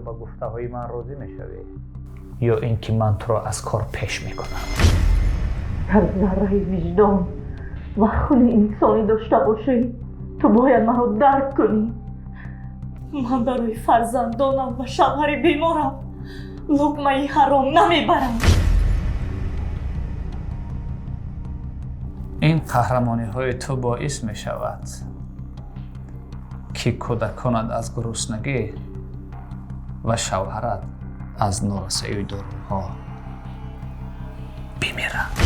Ба гуфтаҳои ман розӣ мешавӣ ё ин ки ман туро аз кор пеш мекунам? Дар зарраи виҷдон ва хуни инсонӣ дошта бошӣ, ту бояд маро дарк кунӣ. Ман барои фарзандонам ва шавҳари беморам луқмаи ҳаром намебарам. Ин қаҳрамониҳои ту боис мешавад, ки кӯдаконат аз гуруснагӣ ва шавҳарат аз норасоии доруҳо бимиранд.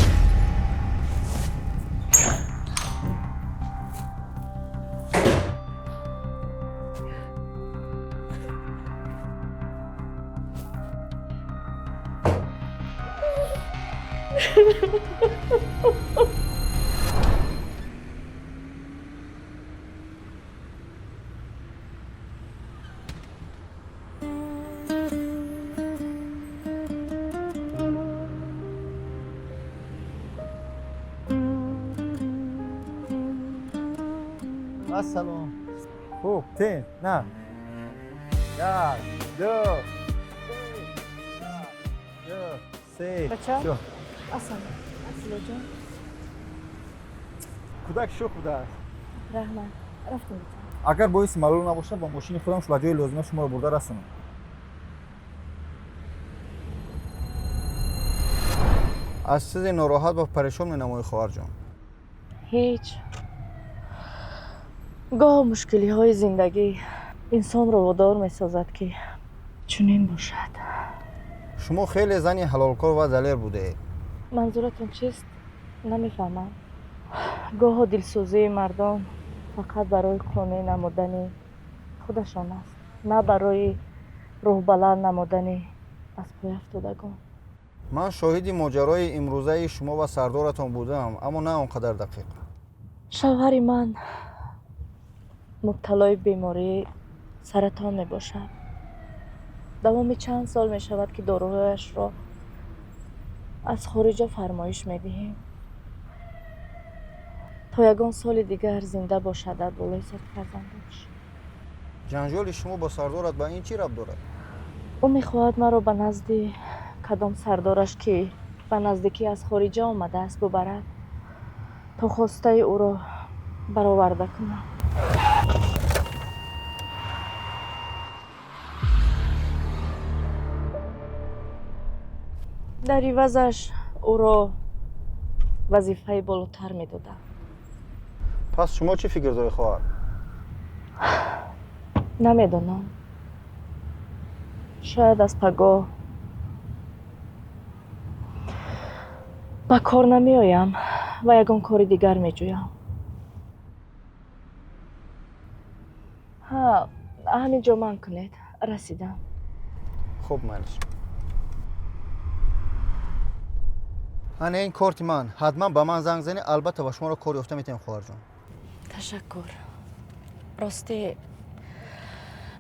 Ассалом. Хуб, тен, на. Як, ду, се, як, ду, се. Бача? Всё. Ассалом. Асилоҷон. Кӯдак шӯх будааст. Раҳмат. Рафтем, бача. Агар боиси малол набошад, бо мошини худам ба ҷои лозима шуморо бурда расонам. Аз чизе нороҳат ва парешон менамоӣ, хоҳарҷон? Ҳеҷ. Гоҳ мушкилиҳои зиндагӣ инсонро водор месозад, ки чунин бошад. Шумо хеле зани ҳалолкор ва далер будаед. Манзуратон чист? Намефаҳмам. Гоҳо дилсӯзии мардон фақат барои қонеъ намудани худашон аст, на барои рӯҳбаланд намудани аз пой афтодагон. Ман шоҳиди моҷарои имрӯзаи шумо ва сардоратон будам, аммо на он қадар дақиқ. Шавҳари ман мубталои бемории саратон мебошад. Давоми чанд сол мешавад, ки доруҳояшро аз хориҷа фармоиш медиҳем. То ягон соли дигар зинда бошад дар болои сари фарзандонаш. Ҷанҷоли шумо бо сардорат ба ин чӣ рабт дорад? Ӯ мехоҳад маро ба назди кадом сардораш, ки ба наздикӣ аз хориҷа омадааст, бубарад, то хостаи ӯро бароварда кунам. Дар ивазаш ӯро вазифаи болотар медодам. Пас шумо чӣ фикр доред, хоҳар? Намедонам. Шояд аз пагоҳ ба кор намеоям ва ягон кори дигар меҷӯям. Ҳа, ҳамин ҷо ман кунед. Расидам. Хуб, майлиш. Ана ин корти ман. Ҳатман ба ман занг занед, албатта ба шуморо кор ёфта метавонем, хоҳарҷон. Ташаккур. Ростӣ,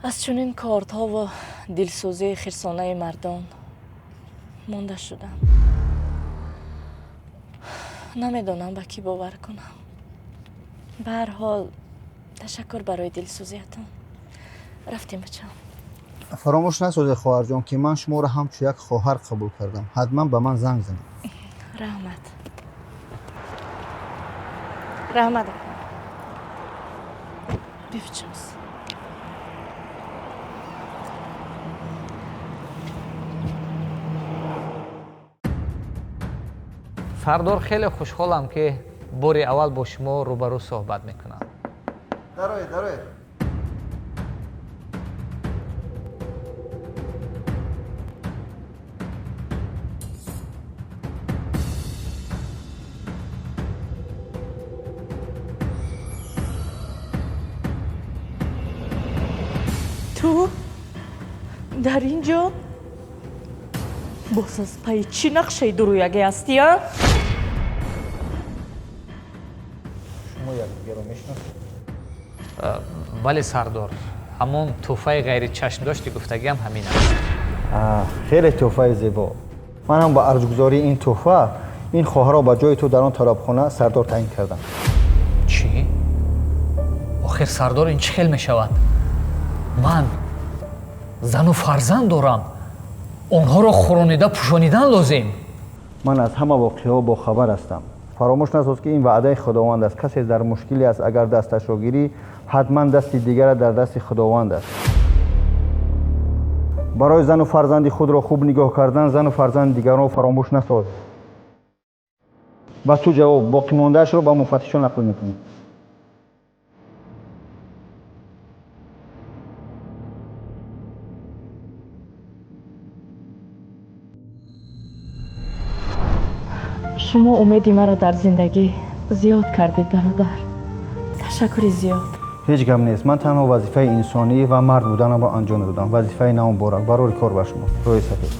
аз чунин кортҳову дилсӯзии хирсонаи мардон монда шудам. Намедонам ба кӣ бовар кунам. Ба ҳар ҳол, ташаккур барои дилсӯзиятон. Рафтем, бачам. Фаромӯш насозед, хоҳарҷон, ки ман шуморо ҳамчун як хоҳар қабул кардам. Ҳатман ба ман занг занед. Раҳмат. Раҳмат. Бифчос. Сардор, хеле хушҳолам, ки бори аввал бо шумо рӯбарӯ суҳбат мекунам. Дароед, дароед. Дар ин ҷо боз аз пайи чӣ нақшаи дурӯяге ҳастӣ, а? Шумо якдигарро мешиносед? Бале, сардор, ҳамон тӯҳфаи ғайричашмдошти гуфтагиам ҳамин аст. Хеле тӯҳфаи зебо. Ман ҳам ба арҷгузории ин тӯҳфа ин хоҳарро ба ҷои ту дар он толобхона сардор таъин кардам. Чӣ? Охир, сардор, ин чӣ хел мешавад? Ман зану фарзанд дорам, онҳоро хӯронида пӯшонидан лозим. Ман аз ҳама воқеаҳо бохабар ҳастам. Фаромӯш насоз, ки ин ваъдаи Худованд аст. Касе дар мушкиле аст, агар дасташро гирӣ, ҳатман дасти дигара дар дасти Худованд аст. Барои зану фарзанди худро хуб нигоҳ кардан зану фарзанди дигарро фаромӯш насоз. Ба ту ҷавоб, боқимондаашро ба муфаттишон нақл мекунӣ. Шумо умеди маро дар зиндагӣ зиёд кардед, бародар. Ташаккури зиёд. Ҳеҷ гап нест. Ман танҳо вазифаи инсонӣ ва мард буданамро анҷом додам. Вазифаи намуборак. Барори кор ба шумо. Рӯи сафед.